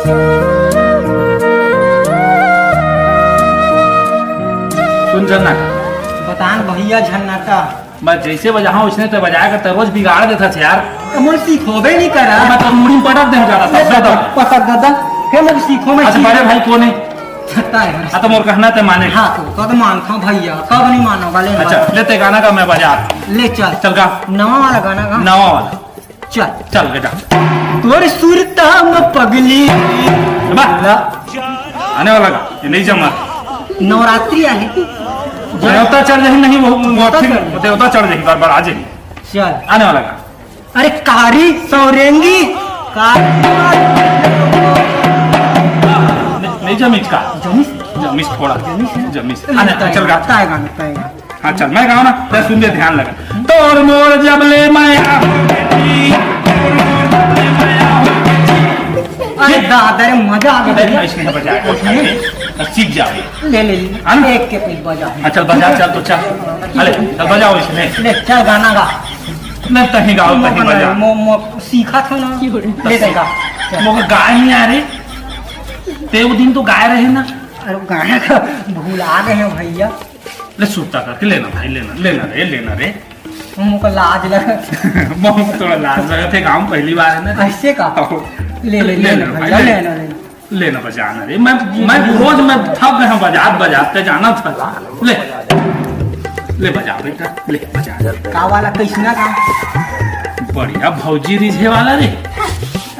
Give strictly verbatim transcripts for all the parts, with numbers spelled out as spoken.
सुन झन्नाटा। बता न भैया झन्नाटा। मैं जइसे बजाहूं वइसने तैं बजाए कर, तैं रोज बिगाड़ देथस यार। त मोर सीखोबे नइ करा। मैं तो मुड़ी में पटक देहूं जादा, सब दे दो। पटक दे दा। फेर मोर सीखो मैं अच्छा, सीख- बड़े भाई कोन हे? तैं हस। हाँ, त मोर कहना तैं माने। हाँ, तो, तो, तो मानथंव भैया, कब नइ मानों, ले अच्छा, बजा। ले तैं गाना गा, मैं बजा। ले चल। चल गा। नवा वाला गाना गा। नवा वाला। चल। चल बेटा। तोर सुरता म पगली। बा। ला। आने वाला गा, ये नइ जमा। नवरात्रि आहे। देवता चढ़ जाही नहीं, वो, वो देवता ठीक, चढ़ जाही। देवता चढ़ जाही, बार बार आ जाही। चल। आने वाला गा। अरे कारी सौरेंगी। कारी। नइ जमिस का? जमिस? जमिस थोड़ा। जमिस हे? जमिस। आने, चल गा। तैं गा, तैं गा। हाँ, चल, मैं गाँव ना, तैं सुन ले, ध्यान लगा। तोर मोर जब ले मया हो गे जी, तोर मोर जब ले मया हो गे जी। अरे दादा रे, मजा आ गया अरे, भैया। इसने बजा, बस सीख जाओ। ले, ले, ले। है ना? एक के पीछे बजा। हाँ, चल, बजा, चल, तो चल। अरे, चल, बजाओ इसने। ले, चल, गाना गा। नहीं, तहीं गाओ, तहीं बजा। मो-, मो-, सीखा था ना। ले, तहीं गा। चल। मोके गाए नइ आ रे। तैं वो दिन तो गाए रहे ना। अरे, गाना का भुला गए हो भैया। ले सुरता करके लेना भाई, लेना, लेना रे, लेना रे। हमको लाज लगा। बहुत थोड़ा लाज लगा थे, गाँव पहली बार है ना। ऐसे का? आओ। ले, ले, ले लेना ना भाई, भैया, ले। लेना, लेना। लेना बजाना रे। मैं, मैं रोज मैं थक गया बजात बजात, तैं जानथस। ले, ले बजा बेटा, ले बजा। का वाला, कैसना का? बढ़िया भौजी रिझे वाला रे।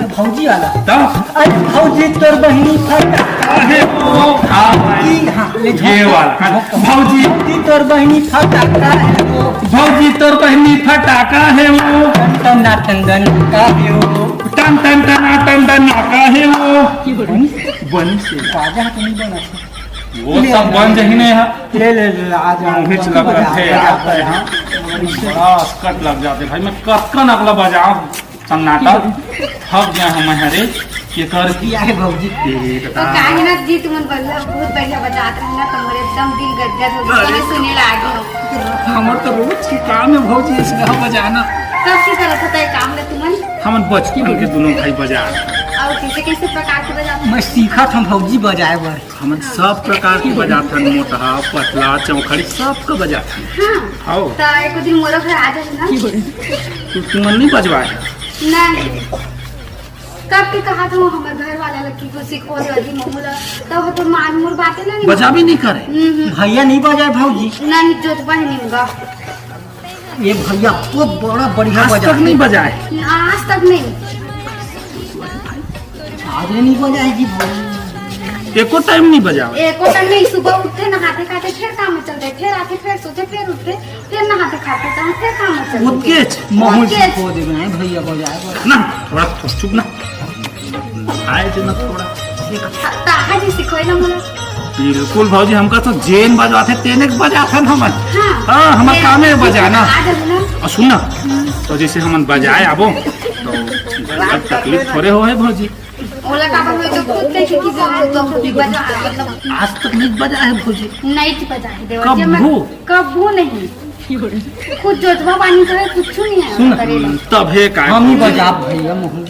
भौजी वाला? तब? अरे भौजी तोर बहिनी फटाका हे वो। हाँ, भाई। हाँ, ले ये झोंक। वाला। हाँ, भौजी। भौजी तोर बहिनी फटाका हे वो। भौजी तोर बहिनी फटाका हे वो। टन टन टन टन का हे वो। टन टन टन टन टन का हे वो। बनी से? बनी से। बाजा तो नहीं बना। वो ले सब बन जही नहीं है। ले, ले, ले, आ जा। मुहिच लग रहा थे यार, हाँ। बड़ा असकट लग जाते भाई, मैं कतकन अगला बजाऊं। सन्नाटा। थक गया हम, अरे, ये कर दिया है भौजी। ये तो बता। काहे ना जी, तुमन बढ़िया, बहुत बढ़िया बजात रहे ना, तुम्हारे एकदम दिल गदगद हो गया, अरे। मैं सुने लागे हो। हमर तो रोज के काम है भौजी, इसने बजाना। कब से करत होता है काम ले तुमन? हमन बचपन के दोनों भाई बजा। और कैसे, कैसे प्रकार के बजाते? मैं सीखा था भौजी बजाए बर। हमन सब प्रकार के बजाथन, मोटहा, पतला, चौखड़ी, सब का बजाथन। हाँ। आओ। त एको दिन मोरो घर आ जाओ ना। तू, तुमन नहीं बजवाए? नहीं। कब के कहा था वो हमर घर वाला लग की कुछ सिखो दे अभी महू ला, तब वो तो मान मुर बातें ना नहीं बजा भी नहीं करे। हम्म, हम्म। भैया नहीं बजाए भौजी। नहीं, जोत बहनी होगा। ये भैया बहुत बड़ा बढ़िया आज बजा तक है। नहीं बजाए। आज तक नहीं। आज नहीं बजाएगी भाई। एको टाइम नहीं बजाओ। एको टाइम नहीं, सुबह उठे, नहाते खाते, फिर काम में चलते, फिर आके, फिर सोते, फिर उठते, फिर नहाते खाते, काम, फिर काम में चलते। ओतकेच महू ओतकेच। सिखो देबे, हैं भैया बजाए बर। ना, थोड़ा चुप, चुप ना। आए थे ना थोड़ा। ताहा जी सिखोए ना मोला। बिल्कुल भौजी, हमका तो जेन बजवाथे, तेने के बजाथन हमन। हाँ। हाँ, हमर ये कामे बजाना। आ जाओ ना। और सुन ना, हम्म। तो जैसे हमन बजाए आबो, तो तकलीफ थोड़े हो है भौजी। ओला का बा, मैं तो खुद कह के कि जरूरत तो खुद ही बजा, मतलब आज तक नहीं बजा है भौजी। नहीं बजा है देवर जी, मैं कभू? कभू नहीं। खुद जोतवा पानी तो है, कुछ नहीं है सुन, करे ला। तब है का हम ही बजा भैया महू।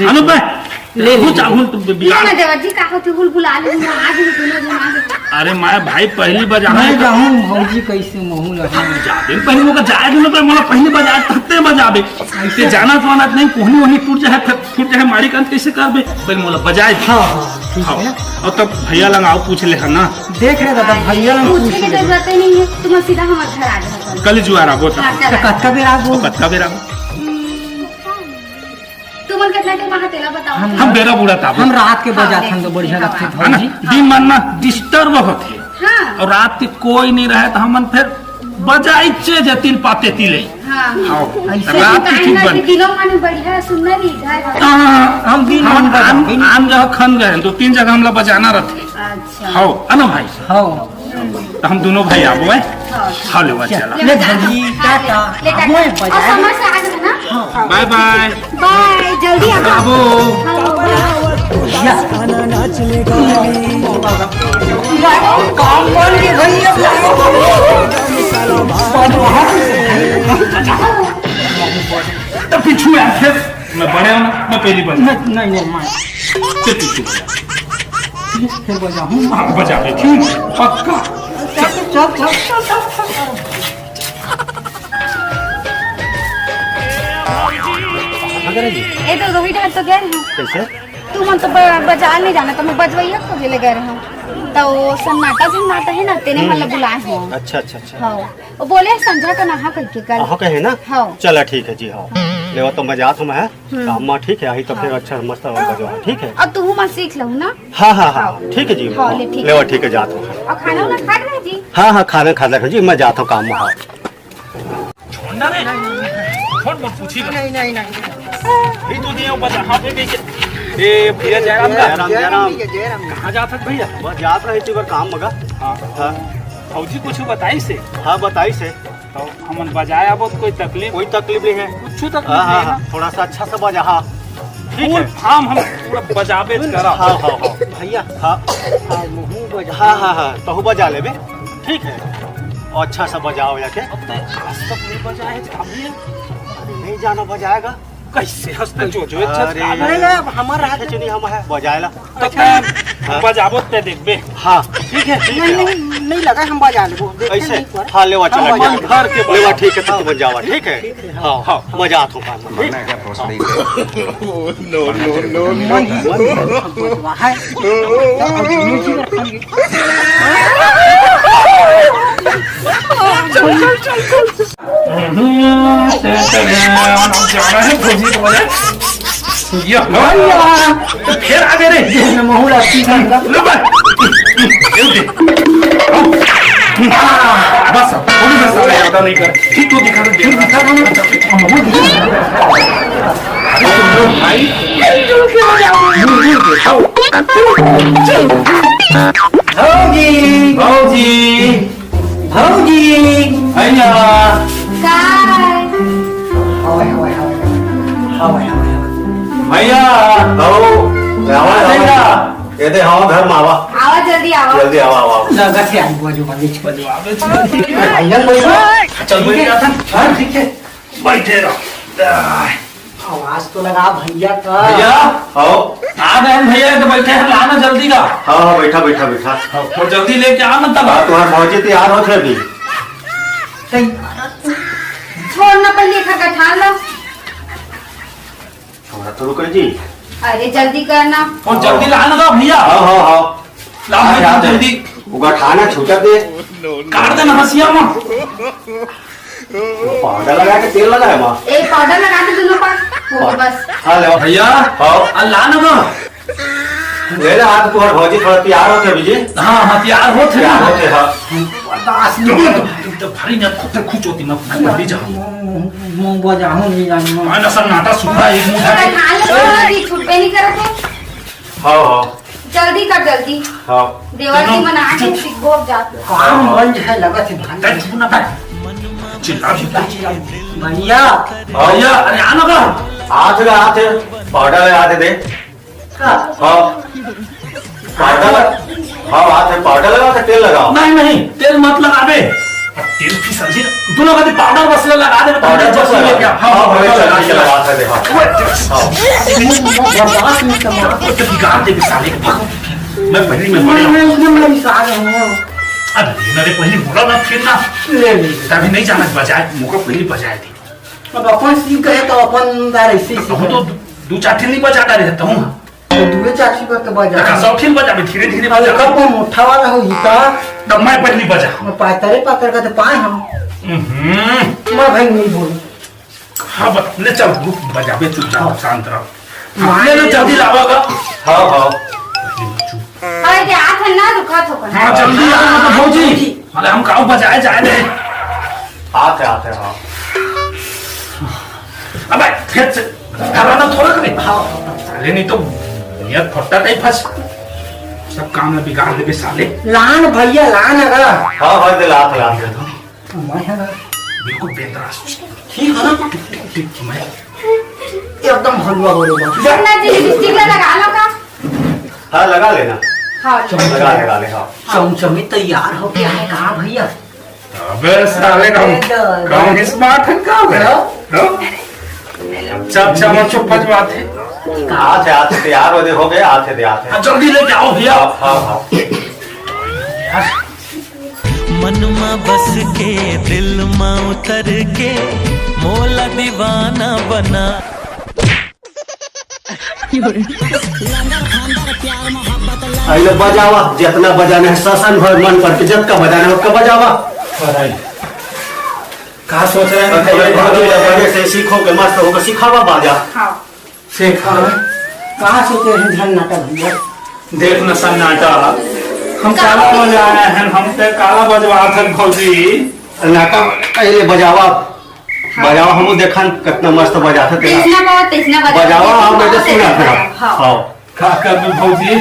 अनु बे, ले, ले, कुछ ले। अगुन तू ये बिगाड़। ना देवर जी, का होती हुल बुला ले, मैं आज ही दोनों जन आ गए। अरे माय भाई, पहली बजा मैं है। जाऊँ भौजी, कैसे महू लगा। जाबे, पहले मोका जाए दे ना, पहले मोला पहली बजा, तब ते बजाबे। ऐसे जाना तो आना नहीं, कोहनी वोहनी टूट जाए, फिर टूट जाए, मारी कान कैसे करबे? पहले मोला बजाए दे। हाँ, हाँ, ठीक है। हाँ, और तब भैया लंग आओ, पूछ ले, है ना? देख रहे दादा, भैया लंग पूछ पूछने की ले। जरूरत ही नहीं है, तुम सीधा हमारे घर आ जाओ। कल जुआर आबो तो। हाँ, तो चल। कतका बेर आबो? कतका बेर आबो? हम्म, तुमन कितना टाइम आहा तेला बताओ। हम हम बेरा बूढ़ा ताबो। हम रात के हाँ, बजाथन तो बढ़िया ठीक है, लगथे हाँ। है ना? भौजी। दिन मन ना disturb होथे। हाँ। और रात के कोई नहीं रहे तो हमन फिर बजाइचे जे तिल पाते तिले। हाँ। हाँ। ऐसे रात के काहे ठीक ना बन। कि दिनों मन बढ़िया सुंदर ही घर है। हाँ, हम दिन हम मन बजा आन, दिन आन जगह खन गए, दो तीन जगह हमला बजाना रहथे। अच्छा। हाँ, है ना भाई? हाँ। तो हम दोनों भाई आबो, हैं? हाँ। हाँ, ले, चल। चला। ले, भौजी, टाटा। ले, टाटा। मोए और बजाए। समय से आ जाना। हाँ। बाय बाय। बाय, जल्दी आ जाओ। आबो। हाँ, बाय। या। काम बन गई भैया। तो पीछू आ फिर। मैं बड़े हूँ ना, मैं पहली बार। नहीं, नहीं, नहीं, मैं चल, चल, चल, बजा। फिर, फिर बजाऊँ। हाँ, बजा दे, ठीक, पक्का। चल, चल, चल, चल, चल, चल। ए तो रोहित, हाथ तो गए हैं। कैसे? तू मन तो ब-, बजा नहीं जाना, तो मैं बजवैया खोजे ले गए रहूँ। तो वो सन्नाटा सन्नाटा है ना, तेने हम्म। मन ला बुलाए हो। अच्छा, अच्छा, अच्छा। हाँ। वो बोले संझा का नहा करके कल। हाँ, कहे ना? हाँ। चला ठीक है जी, हाँ। लेवा तो मैं जात हूँ, मैं, हाँ। हम्म। काम में, ठीक है, आई तो फिर हाँ। अच्छा मस्त बजवा, ठीक है? अब तू मन सीख लहू ना? हाँ, हाँ, हाँ, हाँ। ठीक है जी, हाँ, ले, ठीक लेवा है। ठीक है, जात हूँ। और खाना वाना खा रहे जी? हाँ, हाँ, खाना खा रहे जी, मैं जात हूँ काम में, हाँ। छोड़ ना रे। छोड़, मत पूछी। नहीं, नहीं, नहीं। ये तो दिया ऊपर, हाँ, फेंक के। ए, भैया जयराम दा। जयराम, जयराम। कहाँ जात हस भैया? बस जात रहे थी, बर काम मगा। हाँ। हाँ। भौजी कुछ बताइस हे? हाँ, बताइस हे। तो हमन बजाए आबो तो कोई तकलीफ? कोई तकलीफ नहीं है। कुछ तकलीफ हाँ, नहीं हाँ, है ना? हाँ। थोड़ा सा अच्छा सा बजा, हाँ। ठीक फुल है। फॉर्म हम पूरा बजाबे करा। हाँ, हाँ, हाँ। भैया। हाँ। हाँ, मुहूँ बजा। हाँ, हाँ, हाँ, तहू बजा लेबे। ठीक है। और अच्छा सा बजाओ जाके। अब तक आज तक नहीं बजाए, अभी नहीं जाना बजाएगा। कैसे हंसते जो, जो अच्छा अरे। गा। अरे, अब हमारा हाथ चुनी हम है, बजाए ला। तो अच्छा। तैं हाँ। बजाबो ते देखबे। हाँ, ठीक है, ठीक नहीं, है। नहीं, नहीं लगा, हम बजा लेबो। देखे ऐसे? नहीं पर। हाँ, लेवा हम चला, बजा ठीक है। लेबो। भर के लेवा, बजाओ। ठीक है, तो तू बजावा, ठीक है? ठीक है, हाँ। हाँ, हाँ, मजा आता हूँ काम में। मरना क्या भोसड़ी से? नो, नो, नो, नो। मन ही मन में बजवा है। तो हम म्यूजिक रखेंगे। हम्म, चल, चल, चल, चल। हम जा रहे हैं भौजी को बजाए। या, भैया। तो फिर आ गए रे। ये महू लाठी का। लो बे। ये उठे। आओ। हाँ, बस, थोड़ी सा साला ज्यादा नहीं कर। ठीक तो दिखा दो, ठीक दिखा दो ना। महू दिखा दो। अरे तुम लोग भाई, मिलजुल के बजाओ। मिलजुल के, आओ। भौजी। भौजी। भौजी। भैया। काय? हवा, हवा, हवा, हवा। हवा, हवा, हवा। भैया। आओ। आवा, आवा। भैया। ये दे, हवा घर में आवा। आवा, जल्दी आवा। जल्दी आवा, आवा, आवा। लगा से आई, बाजू, बाजू, बाजू, आवे। भैया, बोलो। चल, बैठ जा। हाँ, ठीक है। बैठे रहो। आवाज तो लगा भैया का। भैया, आओ। आ गए हम भैया, तो बैठे हैं, लाना जल्दी का। हाँ, हाँ, बैठा, बैठा, बैठा। हाँ, वो जल्दी लेके आ ना तब। हाँ, तुम्हारे भौजी तैयार होत हे अभी। छोड़ ना, पहले एक गठान ला। छोड़ा तो रुको जी। अरे जल्दी करना। और जल्दी लाना का भैया। हाँ, हाँ, हाँ। ला हाँ, भैया, हाँ, जल्दी। वो गठाना छूटा दे। काट देना हंसिया में। वो पाउडर लगा के तेल लगा है माँ। ए, पाउडर लगा दे दोनों पर। हो गया बस। हाँ, ले। भैया। हाँ। आ, ला ना तो। ले ले, आज तुम्हारे भौजी थोड़ा तैयार होत हे अभी जी। हाँ, हाँ, तैयार होत हे तैयार ना। होत हे, हाँ। बर्दाश्त नहीं होता। तुम तो भारी ना खुद खुश होती ना, मैं भी जाऊँ। मुंह बजा हूँ, नहीं जाऊँ। मैं ना सन्नाटा सुन रहा, एक मुंह तो है। खाने को भी छुट्टे नहीं करते। हाँ, हाँ। जल्दी कर, जल्दी। हाँ। देवर जी सुनो। मना के सिखबो अब जात। काम बंद है, लगत है भाई। तै चुप ना कर। चिल्ला भी चिल्ला। भैया। भैया, अरे आना का? हाथ लगा, हाथ है। पाउडर लगा दे दे। का? हाँ। पाउडर लगा। हाँ, हाथ है, पाउडर लगा के तेल लगाओ। नहीं, नहीं, तेल मत लगाबे। अब तेल फिसल जी। दोनों का पाउडर बस लगा दे, पाउडर बस लगा। हाँ, हाँ, पाउडर लगा दे, हाँ। ओए, हाँ। बर्दाश्त नहीं करना। तो बिगाड़ देबे साले के। मैं पहली में मैं, मैं, मैं इस आ रहा हूँ। अब लेना रे, पहली बोला ना, फिर ना। ले, ले, ले। तभी नहीं जाना बजाए, मौका पहली बजाए थी। अब अपन सीख गए तो अपन दार ऐसे ही अब तो सीखे। दो चार ठिन नहीं बजा रहे था हूँ। तो दुए चार ठिन पर तो बजा। तो कसौठिन बजा, धीरे धीरे अरे बजा। कब वो मोटा वाला हो ही था? तब मैं पहली बजा। मैं पातरे पातर का तो पाए हम। हम्म। मैं भाई नहीं बोलूँ। हाँ, बस, ले चल, रुक, बजाबे चुपचाप, हाँ। शांत रहो। हाँ, ले, ले, जल्दी लावा गा। हाँ, हाँ। अरे, आत हे ना, रुका थो कन। हाँ, जल्दी आ, मतलब, भौजी। अरे, हम काऊ बजाए जाए ले। आत हे, आत हे, हाँ। अबे, फिर से, कराना थोड़ा करे। हाँ, हाँ, हाँ। अरे, नहीं तो, नियत फट्टा टाइप फंस। सब काम में बिगाड़ देबे साले। लान भैया, लान अगर। हाँ, हाँ, दे, लात, लात, दे। मैं है ना। बिल्कुल बेंदरास। ठीक है ना? टिक, टिक, टिक, मैं। एकदम हलवा हो रहा है। मुन्ना जी, लिपस्टिक ला लगा लो का? हाँ, लगा लेना। हाँ, लगा, लगा ले, हाँ। चमचमी तैयार हो गया है कहाँ भैया? अबे साले, कम, अरे दादा। कम स्मार्ट है का बे? हाँ? हाँ? चल, चल, चुप, बजवाथे। आथे, आथे, तैयार हो दे, हो गए, आथे दे, आथे। हाँ, जल्दी लेके आओ भैया। हाँ, हाँ, हाँ। मन मा बस के, दिल मा उतर के, मोला दीवाना बना। अरे बजावा, जितना बजाना है, ससन भर मन करके, जतका बजाना है, ओतका बजावा। अरे, का सोच रहे हैं? अरे, भौजी, बड़े से सीखो के मस्त होकर सिखावा बाजा। हाँ। सिखा। कहाँ से ते हैं सन्नाटा भैया? देख न सन्नाटा, हम काला बजा रहे हैं, हम ते काला बजवा थे भौजी। सन्नाटा पहले बजावा, हाँ। बजावा, हम देखन कितना मस्त बजाते थे। तैसना बात, तैसना बजा। बजावा, हम तो सुना था। हाँ। हाँ। का कर दू भौजी?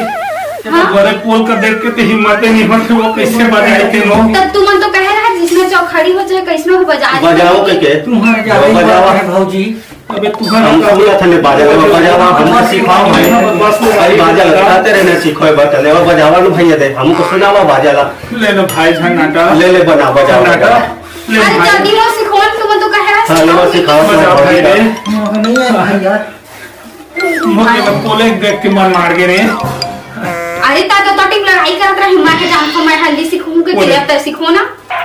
ये तो हाँ। बड़े पोल का देख के तो हिम्मत ही नहीं होती, वो कैसे बजाए के नो? तब तुमन तो कहे रहा, जिसमें चौखड़ी हो चाहे कैसनो हो बजा दे। बजाओ के के? तुम्हारे ज्यादा ही बजावा। बात है भौजी। अबे तुम्हारा हम तो बोला था, नहीं बाजा लो, बजावा, हमको सिखाओ भाई। बस ले भाई, बाजा लो। लगाते रहना सीखो, एक बार चले, और बजावा लो भैया दे, हमको सुनावा बाजा ला। ले लो भाई झन्नाटा। ले ले, बना, बजा, झन्नाटा। बजा। ले अरे भाई। जल्दी लो, सिखो, तुम तो कह रहा हाँ, लो, सिखाओ, सिखाओ, बजा भाई भाई रे। हाँ, नहीं है भाई यार। मोके तो पोले देख के मन मार गे रे। अरे ता तो तोटिक लड़ाई करत रही, माँ के जान को मैं हल्दी सिखूं के बोले। तेरे अब तक सिखो ना।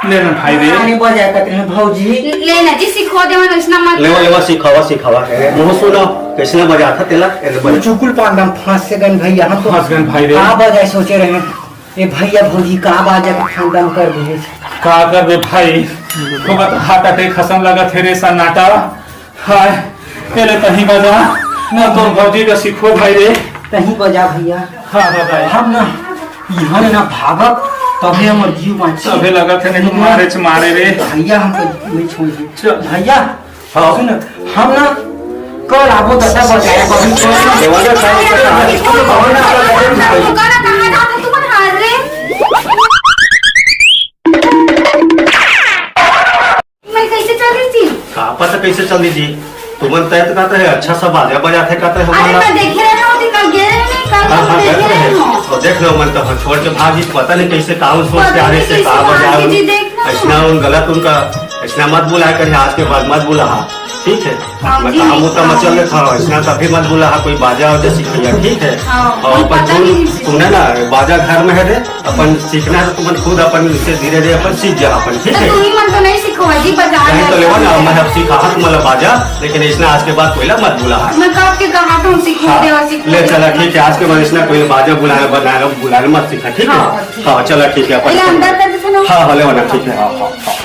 ले ना भाई रे। अरे बजा कत रहे भौजी। ले ना जी, सिखो देवन, इसना मत। लेवा, लेवा, सिखावा, सिखावा। मुँह सुनो, कैसे बजा था तेला? ए, ले तू बजा। चुकुल पांडम फंस से गन भैया, हम तो फंस गन भाई रे। का बजाए सोचे रहे। ए भैया भौजी का बाजा के खानदान कर दिए। का करबे भाई, तो बता हार्ट अटैक खसम लगा थे रे सन्नाटा। हाय, पहले तहीं बजा, ना तो भौजी का सिखो भाई रे। तहीं बजा भैया। हाँ, हाँ, भाई। हम ना, यहाँ ना भागब, तभे हमर जीव बाँची। तभे लगत है, नहीं तो मारे च मारे रे। भैया हमको नहीं छोड़ दे। चल। भैया, हाँ। सुन, हम ना कल आबो दादा बजाए, कभी कल ना। देवाला साहब का कहाँ है? कौन, कौन, कौन, कौन, कौन, कौन, कहाँ जाता तू, कौन हार रे? मैं कैसे चल रही थी? का पता कैसे चल रही जी? तुमन तय तो कहते हैं, अच्छा सा बाजा बजाते कहते हैं अरे, हमारा। मैं देखे रहे ना, वो दिन कल गए रहे ना, कल हाँ, हम हाँ, देखे गए रहे रहे। ना। और देख लो, मन तो हम छोड़ के भागी, पता नहीं कैसे काम सोच के पता आ रहे नहीं से कैसे का बजा भागी जी, देख ना। ऐसना उन गलत उनका, ऐसना मत बुलाया करें, आज के बाद मत बुला, हाँ, ठीक है? हाँ मैं जी, काम उतना हाँ। मचल रहे था, ऐसना कभी मत बुला, हाँ, कोई बाजा वाजा सिखैया, ठीक है? हाँ, और मुझे अपन पता सुन, नहीं। सुने ना, बाजा घर में है रे, अपन सीखना है तो तुमन खुद अपन इसे धीरे धीरे अपन सीख जा अपन, ठीक तो है? तू ही मन तो नहीं सिखो जी, बजा नहीं तो लेवा ना, मैं अब सिखा हाँ तुम्हारा बाजा, लेकिन इसने आज के बाद कोयला मत बुला हाँ। मैं कब के कहा था सीखो हाँ, देवा सीखो ले देवा। चला ठीक है, आज के बाद इसने कोई बाजा बुलाना बनाना बुलाना मत सीखा, ठीक है? हाँ, ठीक। हाँ चला ठीक है, अपन पहले अंदर कर देते ना। हाँ हाँ लेवा ना, ठीक है, हाँ हाँ हाँ।